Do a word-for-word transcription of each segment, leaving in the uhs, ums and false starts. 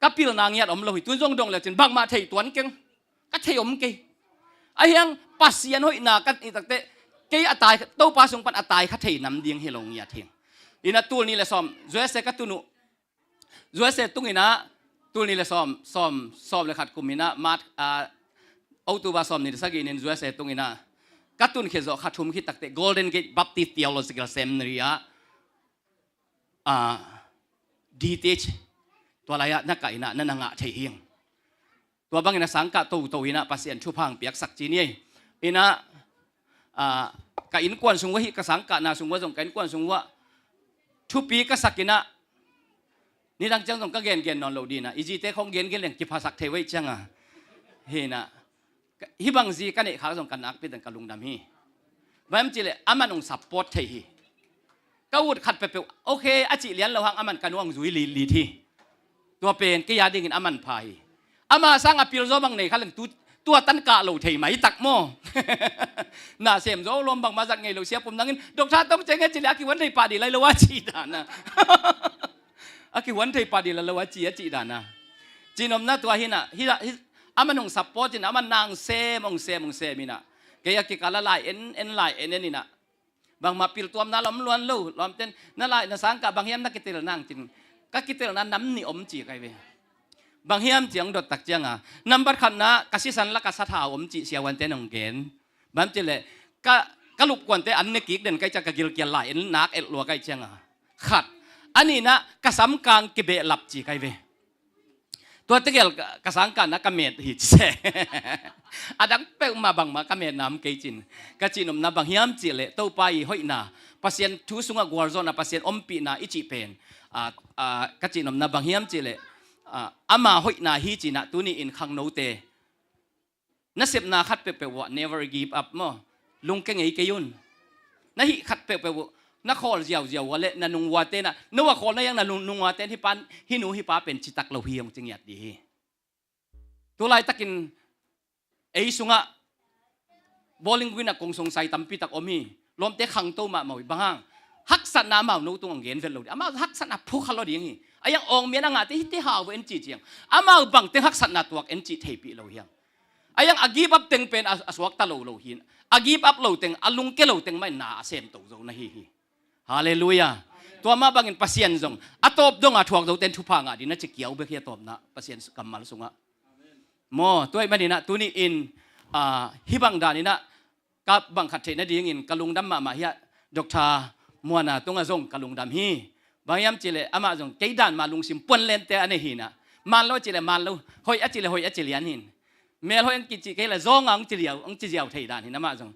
Ka pilna ngiat om lo hi. Tun zong dong le cin bangmah thei tuan keng. Ka thei om kei. Ahiang Pasian hoihna ka i takte kei a tai, Topa sung pan a tai kha thei nam ding hi lo ngiat hi. Ina tul ni le sawm, U S A ka tun uh. U S A tung ina tul ni le sawm, sawm, sawm le khat kum ina March, ah, October sawm ni le sagih nin U S A tung ina ka tun khia zawh kha thum khit takte Golden Gate Baptist Theological Seminary ah, ah, D Th tua lai-ah na kah ina na na ngah thei hiang. Tua bangin a sangkah toto ina Pasian thupha hong piaksak ci ni ei. Ina, ah, ka innkuan sung uh hi, ka sangkahna sung uh zong ka innkuan sung uh thupi ka sak ina nidang ciang zong ka gengen nawn lo dina i zite khong gengen leng kiphasak thei uh ei cianga. Hina, hih bang zi ka neih khak zong ka nakpi teng ka lungdam hi. Bang hiam cihleh aman hong support thei hi. Ka ut khat peuhpeuh okay a cih lian lo hang aman ka nuang zui litlit hi. Tua pen kei a dingin aman pha hi. Ama sang a pil zaw bang nei kha leng tu, tua tan kah lo thei mai tak maw? Na sem zaw lawm bangmah zat ngei lo sia pum nangin doctor tong ceng e cileh a kihuan thei pah dih lai lo a cih dana. A kihuan thei pah dih lai lo a cih a cih dana. Cihnopna tua hina hi, hi, aman hong support in aman nang sem hong sem hong sem ina kei a kikal a lai en en lai en en ina bangmah piltuamna lom luan lo, lawmten na lai na sangkah bang hiam na kitel nang cin. Ka kitelna nam nih om ci kai ve. Bang hiam ciang dot tak cianga nambat khatna ka sisan laka sathau om ci siavuante nong gen. Bang hiam cileh ka, ka lupkuante an ne kik den kai ciang ka gilkial lai en nak et lua kai cianga. Khat. A nihna ka samkang kibehlap ci kai ve. Tua tegel ka, ka sangkahna ka met hi ci se. A dang peuhmah bangmah ka metna om kei cin. Ka cihnopna bang hiam cihleh Topa i hoihna, Pasian thu sungah gualzawhna, Pasian ompihna i cih pen, ah, ah, ka cihnopna bang hiam cihleh, ah, ama hoihna hi cinah tuni in khangnote nasepna khat peuhpeuh uh ah never give up maw? Lungke ngei kei un. Na hih khat peuhpeuh uh na khawl ziauziau uh ah le na nungvuate na, no a khawlna hiang na nung, nungvuate in hih pa, hih nu hih pa pen citak lo hi hong ci ngiat dih hi. Tulaitakin ei sungah Bowling Green ah kong songsai tampi tak om hi. Lawmte khangto mahmah uh hi. Bang hang? Haksatna amau no tung hong gen vet lo dih. Amau haksatna phukha lo ding hi. A yang awng mian a ngahte hihte hau en cih ciang amau bangteng haksatna tuak en cih theipih lo hiang. A yang a give up teng pen a, a suakta lo lo hin. A give up lo teng, a lungke lo teng mah in na a semto zo na hi hi. Halleluiah. Tua mah bangin Pasian zong a tawp donga thuak zoten thupha ngah dih na ci kiau bek hi a tawpna Pasian kammal sungah. Maw, tua ih maninah tuni in, ah, hih bang daninah ka bang khat theih nadingin ka lungdam mahmah hiah Doctor Muana tungah zong ka lungdam hi. Bang hiam cihleh amah zong kei dan mah lungsim puan lente a nei hinah. Man lo a cihleh man lo, hoih a cihleh hoih a ci lian hin. Mel hoih ang kici kei le zawng ang ci liau, ang ci ziau thei dan hin amah zong.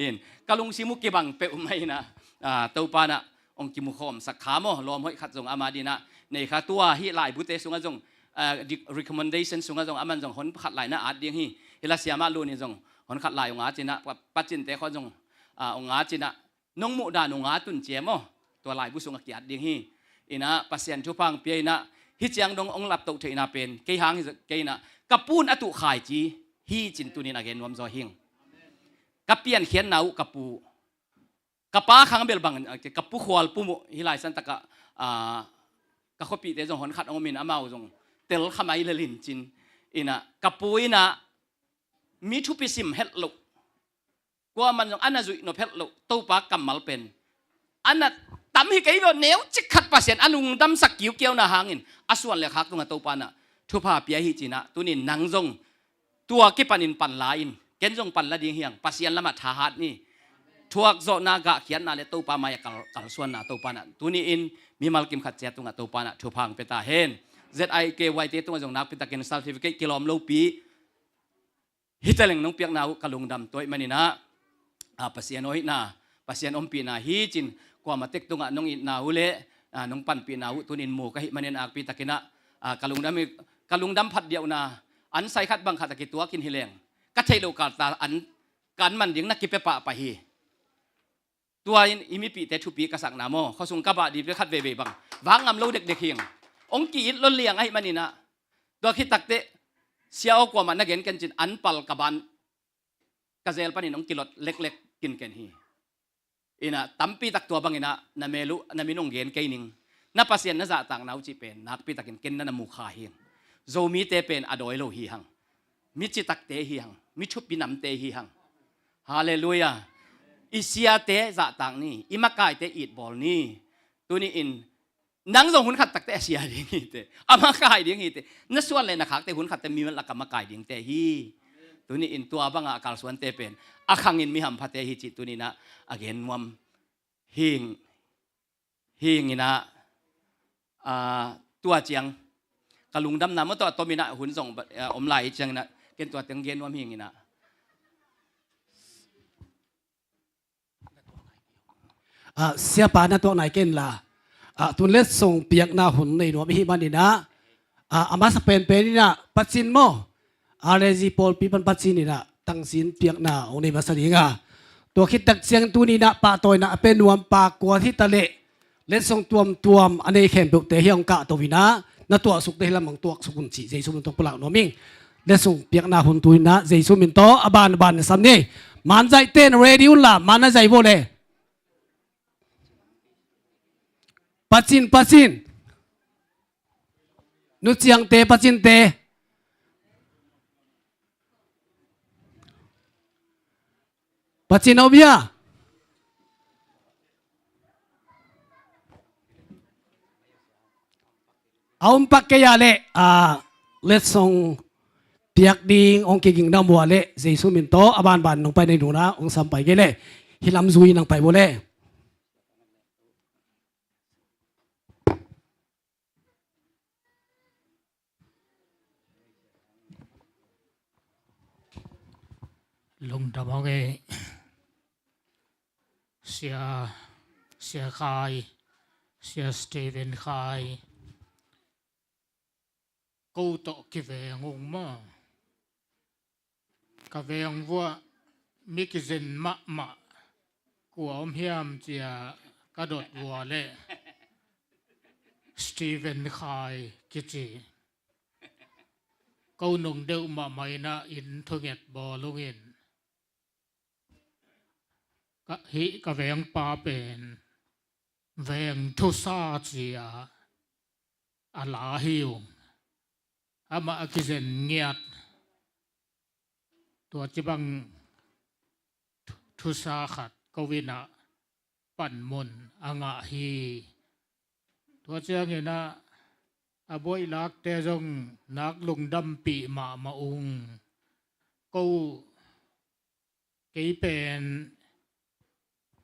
In, ka lungsim uh kibang peuh mah hinah, ah, Topa nah hong kimukhawmsak kha maw, lawm hoih khat zong ama dinah nei kha. Tua hih laibute sungah zong, ah, di-, recommendation sungah zong aman zong hon khat lai na at ding hi. Hih la siamah lunin zong hon khat lai hong at cinah, pa-, pacinte khawng zong, ah, hong at cinah, nong muh dan hong at un cia maw. Tua laibu sungah ki-at ding hi. Inah Pasian thupha hong pia inah hih ciang dong hong laptoh theihna pen kei hang hi kei inah ka pun a tuh khai ci hi cin tunin a gen nuam zaw hing. Ka piankhiatna uh ka pu ka pa khang bel bang, ka pu khual pum uh hih lai santakah, ah, ka khuapihte zong hon khat hong om in amau zong tel kha mai lel hin cin. Inah ka pu inah mi thupi sim het loh, kuaman zong a na zuih nop het loh Topa kammal pen a na tam hi kei lo, neucik khat Pasian a lungdamsak kiukiauna hangin a suan le khak tungah Topa nah thupha pia hi cinah tunin nang zong tua kipanin panla in, ken zong panla ding hiang, Pasian lamah thahat ni. Thuakzawhna, gahkhiatna le Topa mai-ah kal-, kalsuanna Topa nah tuni in mimal kim khat cia tungah Topa nah thupha hong pia ta hen. Z I K Y te tungah zong nakpitakin certificate kilawm lopi hita leng nong piakna uh ka lungdam tuaih maninah, ah, Pasian hoihna, Pasian ompihna hi cin kuamah tek tungah nong itna uh le, ah, nong panpihna uh tunin mu ka hih manin akpitakinah, ah, ka lungdam hi, ka lungdam phat diauna an sai khat bang khat a kituakin hi leng ka theih loh kalta an, ka an man ding na kipia pahpah hi. Tua in i mipihte thupi ka sakna maw, khuasung ka bah dih pia khat veivei bang vak ngam lo dekdek hing. Hong ki-it lo liang ahih maninah tua khit takteh sia aw kuamah na gen ken cin an pal ka ban ka zel panin hong kilot leklek kinken hi. Inah tampi tak tua banginah na mel uh na min hong gen kei ning. Na Pasian na zahtakna uh cih pen nakpi takin ken na na mu kha hi hang. Zomite pen a dawi lo hi hang. Mi citakte hi hang. Mi thupi namte hi hang. Halleluiah. I siate zahtak ni, i makaite itbawl ni. Tuni-in nang zong hun khat takte a sia ding hi teh, a makai ding hi teh. Na suan le na khakte hun khatte mi lak a makai dingte hi. Tuni-in tua banga a kalsuante pen a khangin mi hamphate hi cih tuni-in ah a gen nuam hing, hing in ah, ah, tua ciang ka lungdamna maw tawh a tomin ah hun zong ba-, ah, om lai ciangin ah ken tua teng gen nuam hing in ah. Ah, siapa na tuak nai ken la. Ah, tun letsong piakna hun nei nuam i hih manin ah, ah, a masa penpen in ah Pacin maw, R A G pawlpi pan Pacin in ah tangsin piakna hong nei masa ding a, tua khit tak ciang tuni in ah pahtawina a pia nuam pa kua hi ta leh, letsong tuamtuam a nei khempeuhte hi hong kahto in ah, na tuaksukte hi lamang tuaksuk un cih Jesu min tawh pulak nuam ing. Letsong piakna hun tu in ah Jesu min tawh a banban na sam ni. Manzaihte na ready un la, man na zaih vua le. Pacin, Pacin. Nuciangte, Pacinte. Pacin a om hia? A om pak kei a leh, ah, letsong piak ding hong kiging na om uh a leh, Jesu min tawh a banban nong pai na hi un ah hong sam pai kei leh, hih lam zui nang pai vua le. Lungdam hong ei. Sia, Sia Khai, Sia Stephen Khai. Ko tawh kiveng ung maw. Ka veng vuah mi kizen mahmah kua om hiam cia ka dot vua leh Stephen Khai kici. Ko nung deuh mahmah in ah inn thunget bawl ung in. Ka, hih ka vengpa pen veng thusa cia a la hi ung. Amah a kizen ngiat. Tua cibang thu-, thusa khat ko in ah panmun a ngah hi. Tua ciangin ah a buailakte zong nak lungdampih mahmah ung. Ko Kei pen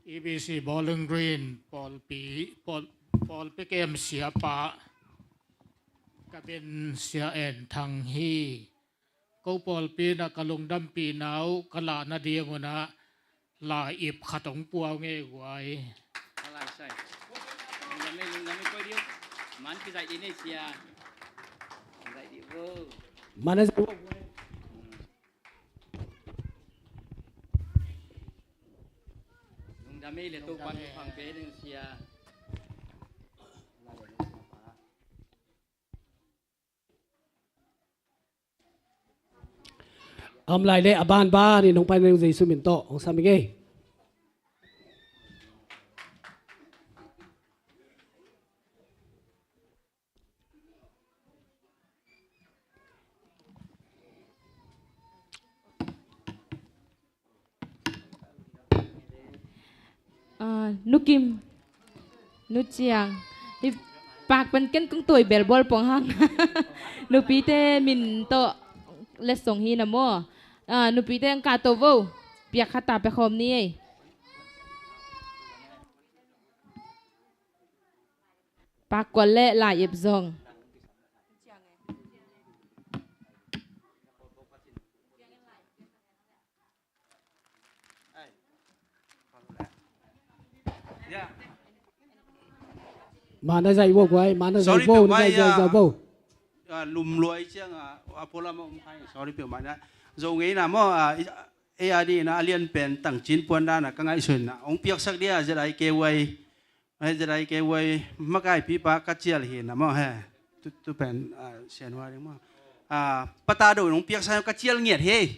E B C Bowling Green pawlpi, pawl-, pawlpi kem siapa ka min Sia En Thang hi. Ko pawlpi in ah ka lungdampihna uh ka lah nadingun ah lai-ip khat hong pua ngei guai. Lai sai. Lungdam ei, lungdam ei, koi dih uh. Man kizaih dih nei sia. Kizaih dih uh. Man a zaih uh. Lungdam ei le, Topa'n thupha hong pia ding sia. A om lai le a banban in hong pai na ding Jesu min tawh hong sam ing ei. Ah, Nu Kim, Nu Ciang, hih pak pen ken kong tawi belbawl pong hang. Nupite min tawh letsong hi na maw. Ah, nupite ang kah to vo, piak khat ta pia khawm ni ei. Pakkual le lai-ip zong. Mana zai bo guai, mana zai bo, zai zai bo. Lum luai ciang a, a pualam a um khai, sorry peuhmah na. Zo ngei na maw, a, ei a dih na a lian pen tangcin puan dan a ka ngaihsun na hong piaksak dia Z I K Y. He, Z I K Y makaipipa ka cial hi na maw he. Tu, tu pen, ah, Sian Hua ding maw. Ah, pata do nong piaksak ka cial ngiat hi.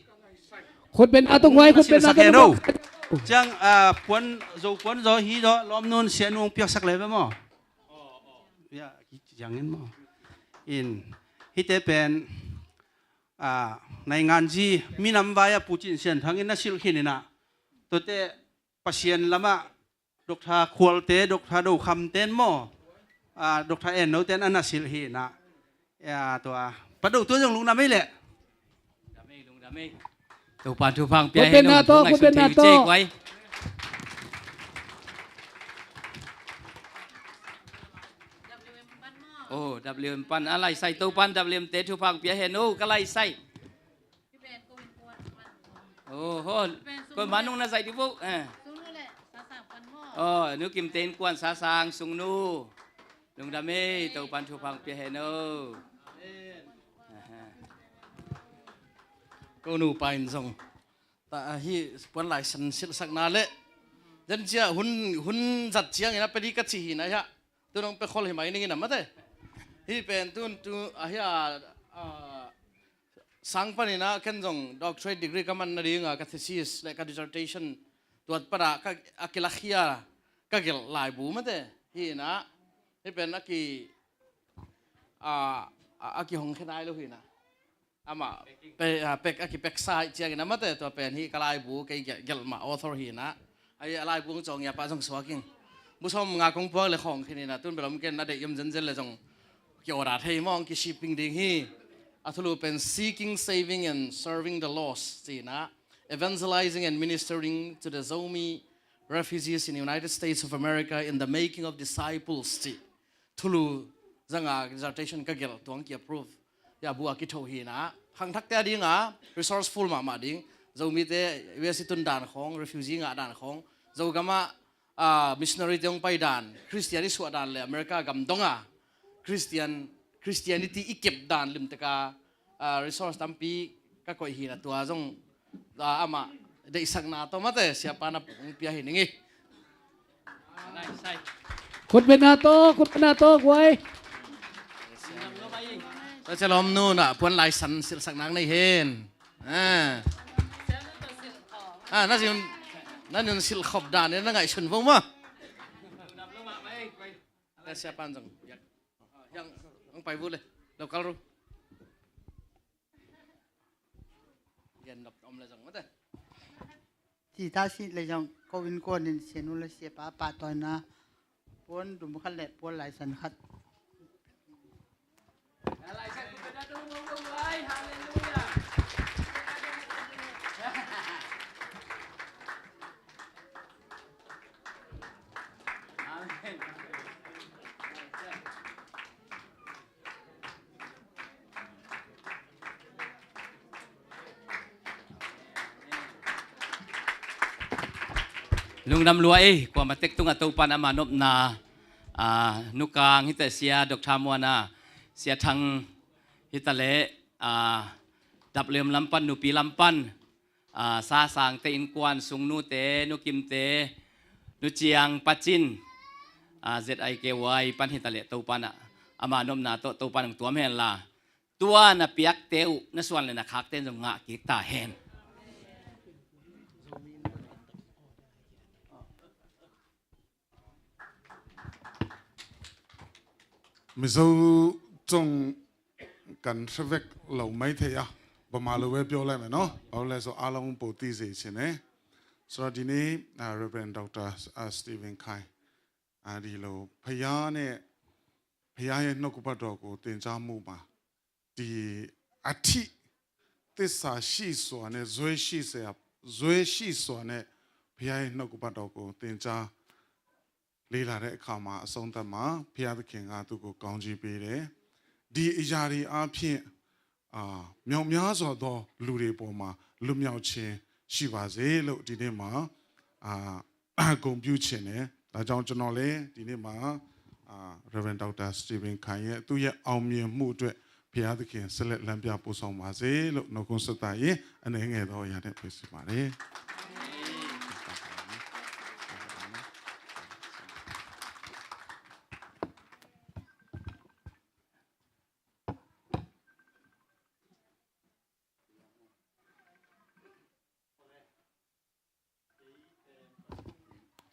Khut ben a tung huai, khut ben a tung huai. Ciang, ah, puan zo, puan zo hi zo, lawm nun Sian Hua hong piaksak le ve maw. Ya, ki ciangin maw. In, hite pen, ah, nainganzi minam vai a Pu Cin Sian Thang in na silh khin in ah. Tuate Pasian lamah Doctor Khualte, Doctor Do Kham ten maw, ah, Doctor En No ten a na silh hi in ah. Ya, tua Pa Do tu zong lungdam ei leh. Lungdam ei, lungdam ei. Topan thupha pia hen o. Khut beng na tawh, khut beng na tawh. Oh, W M pan a lai sai, Topan W M te thupha pia hen o, ka lai sai. Oh ho. Ko manung na zai di bo. Eh. Oh, Nu Kim te innkuan Sasang, Sungnu. Lungdam ei, Topan thupha pia hen o. Aha. Ko nupa in zong ta, ah, hi puan laisan silhsakna le. Zen cia hun, hun zat ciangin a pe di ka ci hi na hia. Tu nong pe khol hi mai ning in a mate. Hi pen tun tu a hia, ah, sang panin ah ken zong doctorate degree ka man nading a ka thesis le ka dissertation tuat pan ah ka, a kilakhia ka gelh laibu mate. Hi in ah hi pen a ki, a, a, a kihong khe nai lo hi in ah. Amah pe, a, pek, a kipeksa ahih ciangin a mate tua pen hi ka laibu kei gelh, gelh mah author hi in ah. Ahi a laibu hong cawng ia pah zong suak ing. Bu sawm nga kong puak le khawng khin in ah tun bel om ken a deih om zenzen le zong ki order thei mawng ki shipping ding hi. A thulu pen Seeking, Saving and Serving the Lost ci in ah, Evangelizing and Ministering to the Zomi Refugees in the United States of America in the Making of Disciples ci. Thulu zanga dissertation ka gelh tuang ki approve. Ya bu a kitho hi in ah. Khangthakte a ding a resourceful mahmah ding. Zomite U S i tun dan khawng, refugee ngah dan khawng. Zogam ah, ah, missionary te hong pai dan, Christian i suah dan le America gam dong a Christian, Christianity i kep dan limteka, ah, resource tampi ka koih hi in ah tua zong, ah, amah deihsakna tawh mate siapa na hong pia hi ning i. Khut beng na tawh, khut beng na tawh, guai. Tua cia lawm nu na puan laisan silhsak nang nei hen. Ah. Ah, na zin, na nun silh khop dan na ngaihsun vo maw. Tua siapa zong. Yang, ang pai vo le. Lo kal ru. Gen nop om le zong mate. Ci ta si le zong ko innkuan in sianu le siapa pahtawina puan dum khat le puan laisan khat. Amen. Lungdam lua ei, kuamah tek tungah Topan ama nopna, ah, nukang hita sia Doctor Muana, sia Thang hita le, ah, dap lem lam pan, nupi lam pan, ah, Sasangte innkuan, Sungnute, Nukimte, Nuciang, Pacin, ah, Z I K Y pan hita le Topan ah, ama nopna tawh Topan ang tuam hen la. Tua na piakte uh na suan le na khakte zong ngah kik ta hen. Mizo cong kan hre vek lo mai thei a, bama lo ve pio lai mai no, au le so a long po ti ze chin e. So dini, ah, Reverend Doctor, ah, Stephen Khai, ah, di lo, ဘုရားနဲ့ ဘုရားရဲ့နှုတ်ကပတ်တော်ကိုသင်ကြားမှုမှာ ဒီအထိသစ္စာရှိစွာနဲ့ ဇွဲရှိစွာ ဇွဲရှိစွာနဲ့ ဘုရားရဲ့နှုတ်ကပတ်တော်ကိုသင်ကြားလေ့လာတဲ့အခါမှာ အဆုံးသတ်မှာ ဘုရားသခင်ကသူ့ကိုကောင်းချီးပေးတယ်။ ဒီအရာတွေအားဖြင့် အာမြောက်များစွာသောလူတွေပေါ်မှာလွတ်မြောက်ခြင်းရှိပါစေလို့ဒီနေ့မှာအာဂုဏ်ပြုချင်တယ်။ ဒါကြောင့်ကျွန်တော်လည်းဒီနေ့မှာအာ Reverend Doctor Stephen Khai ရဲ့သူ့ရဲ့အောင်မြင်မှုအတွက်ဘုရားသခင်ဆက်လက်လမ်းပြပို့ဆောင်ပါစေလို့နှုတ်ခွန်းဆက်သရင်းအနည်းငယ်သောအရာနဲ့ဖွင့်ဆိုပါတယ်။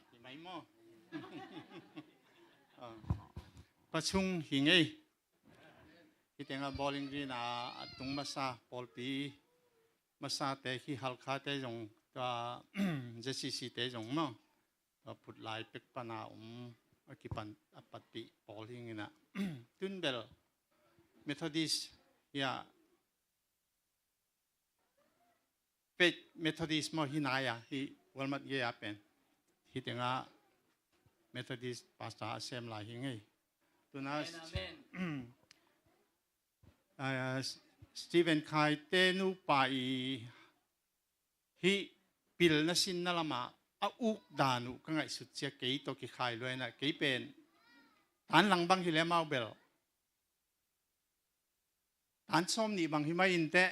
ဒီမိုင်းမော့။ အာ Pachung hi ngei. Hih tengah Bowling Green a, a tung masa pawlpi masate hi, Halkha te zong, tua Z C C te zong maw, tua put lai pek pana om a kipan a patpih pawl hi ngei inah, tun bel Methodist hi a, Faith Methodist maw hi nai a, hi Walmart gei a pen. Hih tengah Methodist pastor a sem lai hi ngei. Tuna Amen, amen. Ah, Stephen Khai te nupa i hih pilna sinna lamah a uk dan uh ka ngaihsut ciang kei tawh kikhai lua inah, kei pen tan lang bang hi leh amau bel tan sawm nih bang hi mai inteh.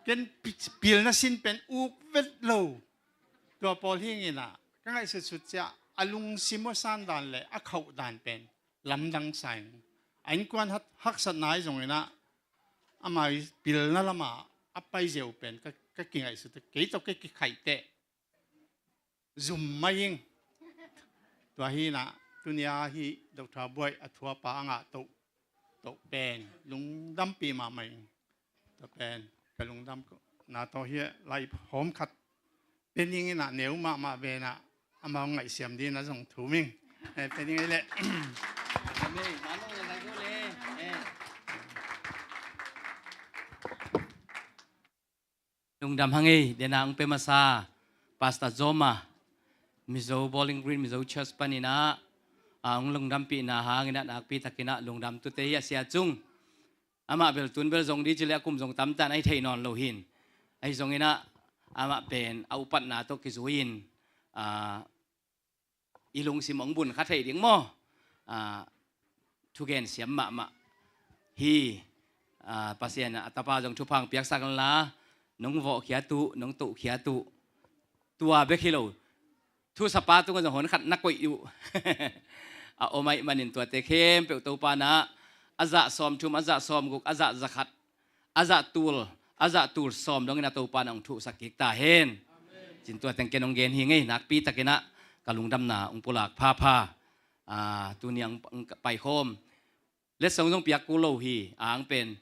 Ken pi-, pilna sin pen uk vet lo. Tua pawl hi ngei inah ka ngaihsutsut ciang a lungsim uh a sandan le a khauh dan pen lamdang sa ing. A innkuan hat-, haksatna ahi zong inah, ama i pilna lamah a pai zia uh pen ka, ka kingaihsut, kei tawh ka kikhaih teh zum mai ing. Tua hi inah, tuni a hih Doctor Buai a thuapa a ngah toh, toh pen lungdampih mahmah ing. Tua pen ka lungdamna tawh hi a, lai hawm khat pe ning inah, neu mahmah ve inah, amau ngaihsiam ding inah zong thum ing. Eh, pe ning ei leh. Amen. Lungdam hang ei, dena hong pe masa Pastor Zoma, Mizo Bowling Green, Mizo Church panin ah, a hong lungdampihna hangin ah nakpi takin ah lungdam tute hi a, Sia Cung. Amah bel tun bel zong dih ci leh a kum zong tamtan ahi thei nawn lo hi in. Ahi zongin ah amah pen a upatna tawh kizui in, a, i lungsim hong bun kha thei ding maw? A, thugen siam mahmah hi. A, Pasian a tapa zong thupha hong piaksak inla, nong vawhkhiat uh, nong tohkhiat uh, tua bek hi lo, thusapa tungah zong hon khat na koih uh a om ahih manin tuate khempeuh Topa in ah a zah sawmthum, a zah sawmguk, a zah zakhat, a zah tul, a zah tul sawm dongin a Topa in ah hong thuhsak kik ta hen. Cin tua teng ken hong gen hi ngei, nakpi takin ah ka lungdamna hong pulak phapha. A, tuni ang, ang paikhawm letsong zong piak kul lo hi, ang pen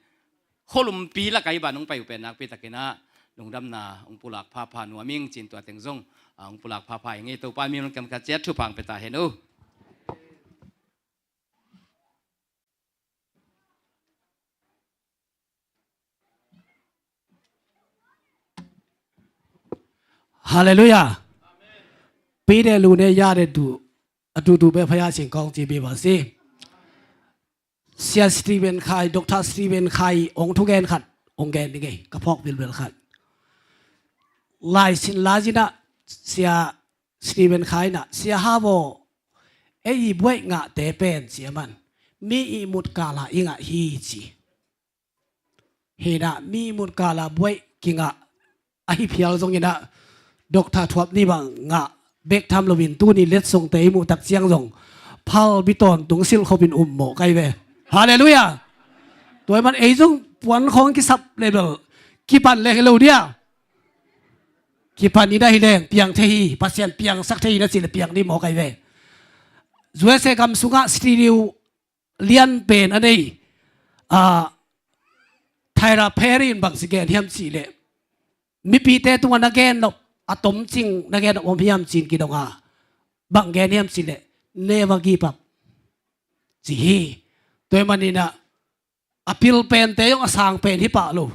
khualumpi lak ahi ban hong pai uh pen nakpi takin ah lungdamna hong pulak phapha nuam ing. Cin tua teng zong, a, hong pulak phapha hi ngei. Topa in mi hong kamkhat ciat thupha hong pia ta hen uh. Halleluiah. ပီးတဲ့လူနဲ့ရတဲ့သူ၊ အတူတူပဲ ဘုရားရှင်ကောင်းချီးပေးပါစေ။ Sia Stephen Khai, Doctor Stephen Khai, ong thugen khat, ong gen ding ei, ka phawk bilbil khat. Lai sin la zin ah, Sia Stephen Khai in ah, Sia Hau aw, ei i buaih ngahte pen, ci a man, mi ihmut kal ah i ngah hi, ci. Hi in ah, mi ihmut kal ah buaih kingah ahi phial zongin ah, Doctor Thuap Ni bang ngah bek tham loin tuni letsongte i muh tak ciang zong phalbi tawntung silhkhopin um mawk ahi ve. Halleluiah. Tua ahih man ei zong puan khawng kisap leh bel kipan leng hi lo dia. Kipan in ah hi leng piang thei hi, Pasian piangsak thei hi na cih leh piang ding mawk ahi ve. U S A gam sungah studio lian pen a nei, a, Tyler Perry in bang ci gen hiam cih leh, mipite tungah na gen nop, a tomcing na gen nop om hiam ci-in kidong a, bang gen hiam cih leh, never give up, ci hi. Tua ahih manin ah, a pil pente zong a sang pen hi pah lo.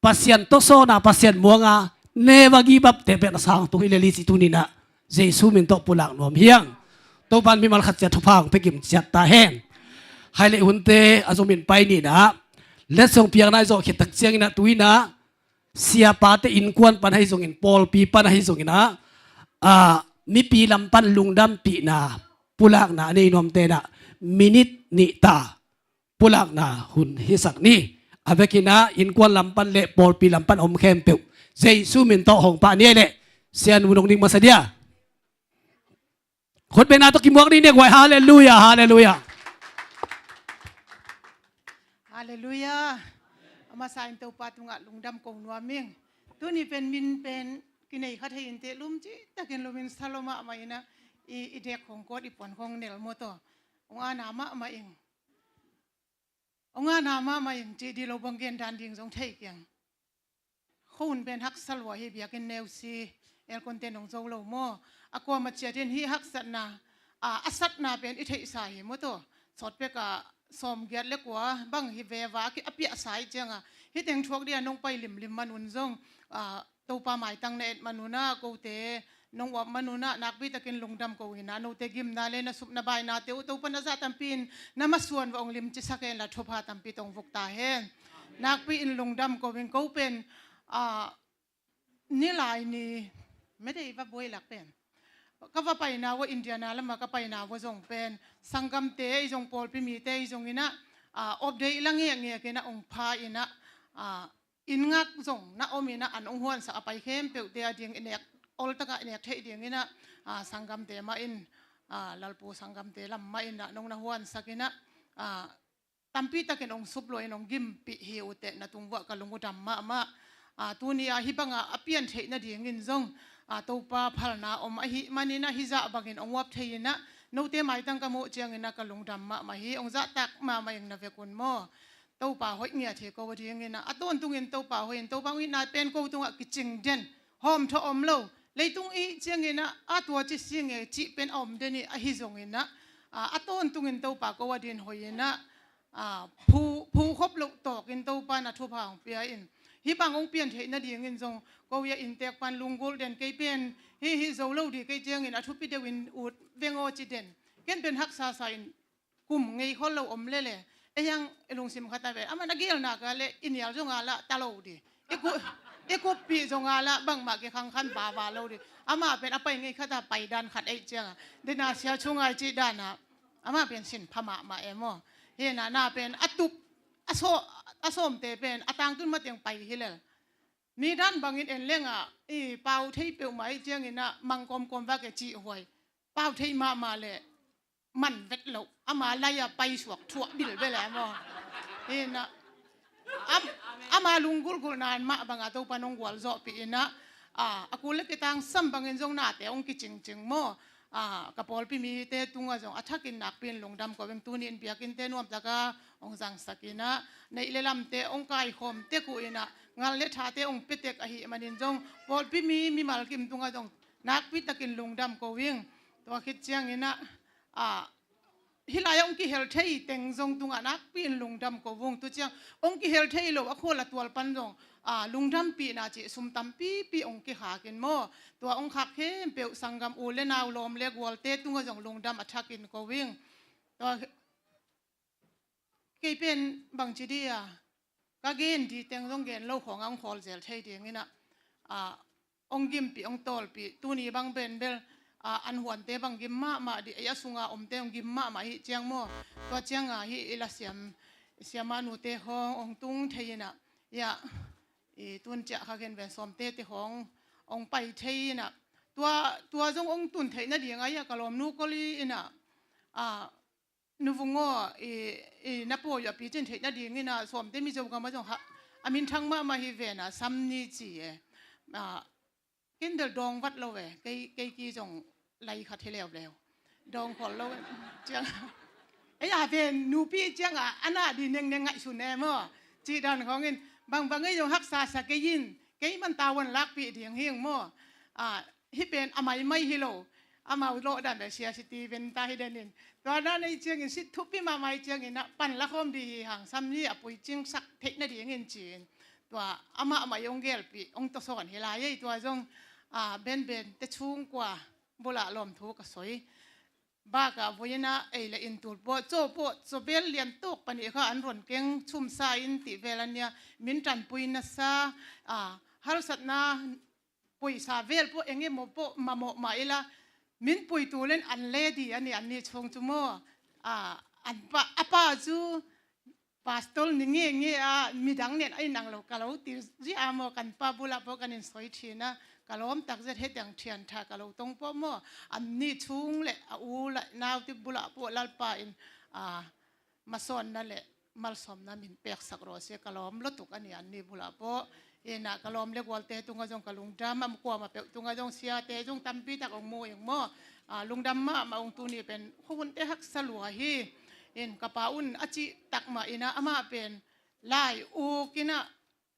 Pasian tawsawn a, Pasian muang a, never give up te pen a sang tung hi lel hi, ci tuni in ah Jesu min tawh pulak nuam hi ing. Topa in mimal khat ciat thupha hong pia kim ciat ta hen. Hai leh hunte a zomin pai ni in ah, letsong piakna i zawh khit tak ciangin ah, tu in ah, siapate innkuan pan ahi zongin, pawlpi pan ahi zongin ah, a, mipi lam pan lungdampihna pulakna a nei nuamte in ah, minit nih ta pulakna hun hisak ni. A vekin ah innkuan lam pan leh pawlpi lam pan om khempeuh Jesu min tawh hong pah ni ei leh, Sia Nu nong ding masa dia. Khutbetna tawh kimuak ni, nek huai, halleluiah, halleluiah. Halleluiah. A masa in Topa tungah lungdam ko nuam ing. Tuni pen min pen kinei kha thei inteh, lum citakin lumin sa lo mahmah in ah, i, i dek khong kawt, i puan khong nel maw taw. Hong ana mahmah ing. Hong ana mahmah ing cih dih lo bang gen dan ding zong thei kiang. Khuahun pen haksa lua hi, biakinn neu si, aircon te nong zo lo maw. A kuamah ciatin hih haksatna, a, a satna pen i theihsa hi maw taw. Sawt pek a sawmgiat le kua bang hi veva a piahsa hi cianga. Hih teng thuak dih a nong pai limlim man un zong, a, Topa maitang na et man un ah, kote nong uap man un ah, nakpi takin lungdam ko in ah, note gimna le na supna bainate uh Topa na zah tampi in na masuan va ong limci sak hen la, thupha tampi tong vuk ta hen. Nakpi in lungdam ko in, ko pen, a, nilai ni, medei va buai lak pen, ka va paina uh a, Indiana lamah ka paina uh a zong pen, sanggamte i zong, pawlpi mite i zong in ah, a, update la ngekngek in ah ong pha in ah, a, inn ngak zong na om in ah, an ong huansak a pai khempeuhte a ding i nek, oltak a i nek theih ding in ah, a, sanggamte mah in, a, Lalpu sanggamte lam mah in ah nong na huansak in ah, a, tampi takin ong sup lua in ong gimpih hi uh teh, na tung vuah ka lung uh dam mahmah. A, tuni a hih bang a a pian theih nading in zong, a, Topa phalna om ahih man in ah hih zah bangin ong uap thei in ah, note maitang ka muh ciang in ah ka lungdam mahmah hi. Ong zahtak mahmah ing na vek un maw. Topa hoih ngiat hi ko a ding in ah, a tawntungin Topa hoih in, Topa ong itna pen ko tungah kicing den, hawmthawh om lo. Leitung i hih ciang in ah, a, tua ci si nge cih pen a om den i, ahi zong in ah, a, a tawntungin Topa ko a ding hoih in ah, a, phu, phu khop loh tawkin Topa na thupha ong pia in. Hih bang ong pian theih nading in zong ko i a inntek pan lunggulh den, kei pen hih, hih zo lo dih kei ciangin a thupi deuh in ut veng aw ci den. Ken pen haksa sa in, kum ngei khol lo om lele, ei hang i lungsim khat a ve, amah na gelna ka le i nial zong a lah ta lo dih, i ku, i kuppih zong a lah bangmah kikhang khan vava lo dih. Amah pen a pai ngei khat a pai dan khat ei cianga, dena sia chungai cih dana amah pen sin pha mahmah e maw. Hina na pen a tup, a saw, a sawmte pen a tangtun mateng pai hi lel. Mi dan bangin en lenga i pau thei peuhmah i ciangin ah mang kawmkawm vak e cih huai. Pau thei mahmah le man vet loh, ama lai-a paisuak thuah bilbel e maw. Hina, am, ama lunggulhgulhna mah banga Topa nong gualzawhpih in ah, a, a kul le kitangsam bangin zong nate ong kicingcing maw. A, ka pawlpi mite tungah zong a thakin nakpi in lungdam ko ing. Tuni in biakinnte nuamtaka ong zangsak in ah, neih le lamte ong kaikhawm tek uh in ah, ngal le thate ong pia tek ahih manin zong pawlpi mi, mimal kim tungah zong nakpi takin lungdam ko ing. Tua khit ciangin ah, a, hih lai-ah ong kihel thei teng zong tungah nakpi in lungdam ko ung. Tu ciang ong kihel thei lo a khual a tual pan zong, a, lungdampihna cih sum tampipi ong kikhak in maw. Tua ong khak khempeuh sanggam u le nau, lawm le gualte tungah zong lungdam a thakin ko ing. Tua kei pen bangci dih a, ka gen dih teng zong gen lo khawng a ong khawl zel thei ding in ah, a, ong gimpih, ong tawlpih. Tuni bang pen bel, a, an huante bang gim mahmah dih, ei a sunga omte ong gim mahmah hih ciang maw. Tua cianga hih i lasiam, siama nute khawng ong tung thei in ah, ia, i tun ciah kha gen ven sawmte te khawng ong pai thei in ah, tua, tua zong ong tun theih nading a, ia, ka lawmnu koli in ah, a, nuvung aw, i, i na pawi uh a picin theih nading in ah, sawmte Mizo gam ah zong ha, a minthang mahmah hi ven ah, Samni ci e. A, ken bel dawng vat lo e, kei, kei ki zong lai khat hi leuleu. Dawng khol lo e, ciang. Ei a ven nupi cianga, a na dih nengneng ngaihsun e maw. Cih dan khawngin, bangbang ei zong haksa sa kei in, kei man tavuan lakpih ding hi ing maw. A, hih pen a maimai hi lo. Amau lawh dan le sia si ti ven ta hi den in. Tua dan ei ciangin sit thupi mahmah ei ciangin ah pan la khawm dih hi hang, Samni a puicingsak theih nadingin ci-in. Tua amah mah i ong gelpih, ong tawsawn hi lai ei tua zong, a, benben te chung kua bulah lawmthu ka soi. Bakah vui in ah ei le in tul pawh, caw pawh, caw bel lian tuk panih kha an ron keng, chumsa in tih vel an nia, min tanpui nasa, a, halsatna puisa vel pawh eng emaw pawh mamawh mah ila, min pui tul in an le dih a ni, an ni chung cu maw. A, an pa, a pa cu pastor ni ngenge a, midang nen a in ang lo ka lo ti zia maw, kan pa bulah pawh kan in soi thin a, ka lawm takzet, hih teng thiantha ka lo tong pawh maw, an ni chung le a u le nau ti bulah pawh Lalpa in, a, masawnna le malsawmna min peksak raw sia, ka lawm lutuk a ni, an ni bulah pawh. Ina ka lawm le gualte tungah zong ka lungdam, a kuamah peuh tungah zong siate zong tampi tak ong mu ing maw. a, lungdam mahmah ung. Tuni pen khuahunte haksa lua hi. In ka pa un a cih tak mah in ah amah pen lai uk in ah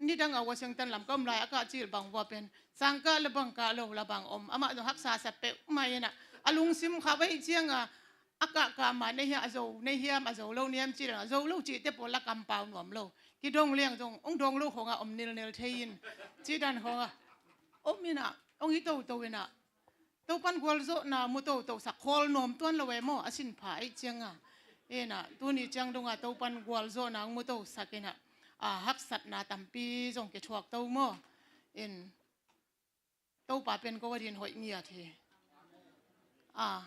nidang a Washington lam ka om lai a kah cil bang vua pen sangkah le bangkah lo la bang om. Amah zong haksa sa peuhmah in ah a lungsim kha vai ciang a a kahkah mah nei hiam, a zo nei hiam, a zo lo nei hiam cih dan a zo lo cihte pawl la kampau nuam lo. Kidong leng zong hong dong lo khawngah om nilnel thei in cih dan khawngah om in ah hong hi toto in ah Topan gualzawhna mu toto sak khawl nuam tuan lo e maw, a sin pha ei ciang a. In ah tuni ciang dong a Topan gualzawhna hong mu to sak in ah, a, haksatna tampi zong kithuak to maw. In Topa pen ko a din hoih ngiat hi. A,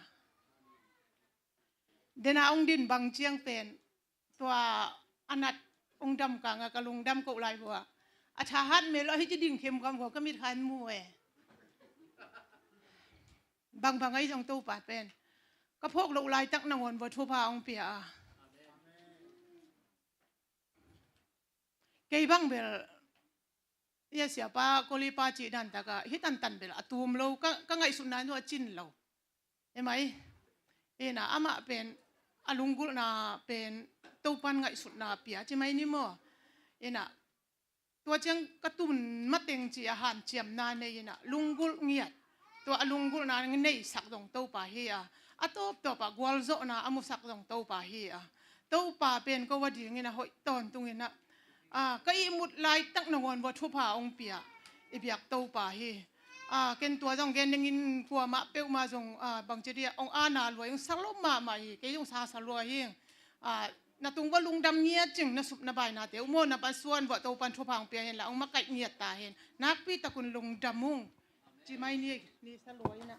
dena hong din bang ciang pen tua a nat hong dam kang a ka lungdam koh lai vua a thahat mel lo hi ci ding khemkham vua ka mit khan mu e. Bangbang ahi zong Topa pen ka phawk loh laitak nangawn vua thupha hong pia a. Kei bang bel ia siapa kolipa cih dan taka hi tantan bel a tum lo, ka, ka ngaihsutna nu a cin lo. Em ai? Ina amah pen a lunggulhna pen Topan ngaihsutna pia ci mai ni maw? Ina tua ciang ka tun mateng ci a hanciamna nei ina lunggulh ngiat, tua a lunggulhna nei sak zong Topa hi a, a tawptawp a gualzawhna a musak zong Topa hi a. Topa pen ko a dingin a hoih tawntung ina, a, ka ihmut laitak nangawn vua thupha hong pia i biak Topa hi. A, ken tua zong gen dingin kuamah peuhmah zong, a, bangci dia hong ana lua hong sa lo mahmah hi, kei zong sa sa lua hi. A, na tung vua lungdam ngiat cing, na sup na bainate uh maw, na pan suan vua Topan thupha hong pia hen la hong makaih ngiat ta hen. Nakpi takun lungdam ung. Ci mai ni, ni sa lua ina.